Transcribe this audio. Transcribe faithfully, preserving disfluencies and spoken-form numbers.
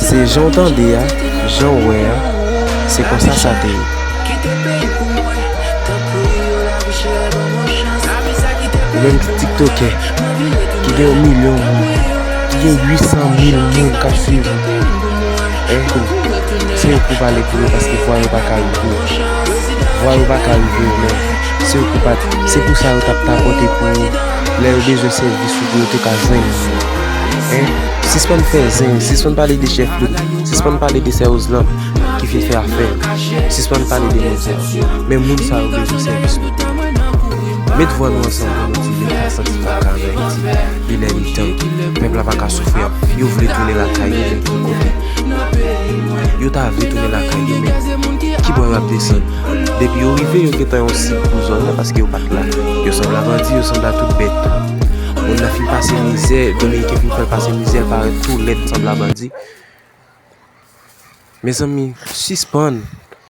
Se jan w tande a, jan w wè a, se konsa sa te ye. Ou menm TikTokè ki gen yon milyon moun, ki gen uit san mil moun k ap swiv ou, en, se yo pou pale pou yo paske vwa yo pa ka rive w. Vwa yo pa ka rive w menm. Se yo pou pa, se pou sa yo t ap tapote pou ou lè yo bezwen sèvis ou pou yo te ka jwenn ou. En, sispann fè zen, sispann pale de chèf yo, sispann pale de sè Ozlan ki fin fè afè. Sispann pale de moun sa yo. Men moun sa yo bezwen sèvis nou. Met vwa nou ansanm pou nou di Leta santifaka ann Ayiti. Li lè li tan. Pèp la pa ka soufri. Yo vle tounen lakay yo, men ki kote? Yo ta vle tounen lakay yo, men ki bò yo ap desann? Depi yo rive, yo gentan yon sib pou zòn nan, paske yo pa t la. Yo sanble a bandi, yo sanble a tout bèt. Moun nan fin pase mizè, Dominiken fin fè l pase mizè, l parèt tou lèd, sanble a bandi. Mezanmi, sispann,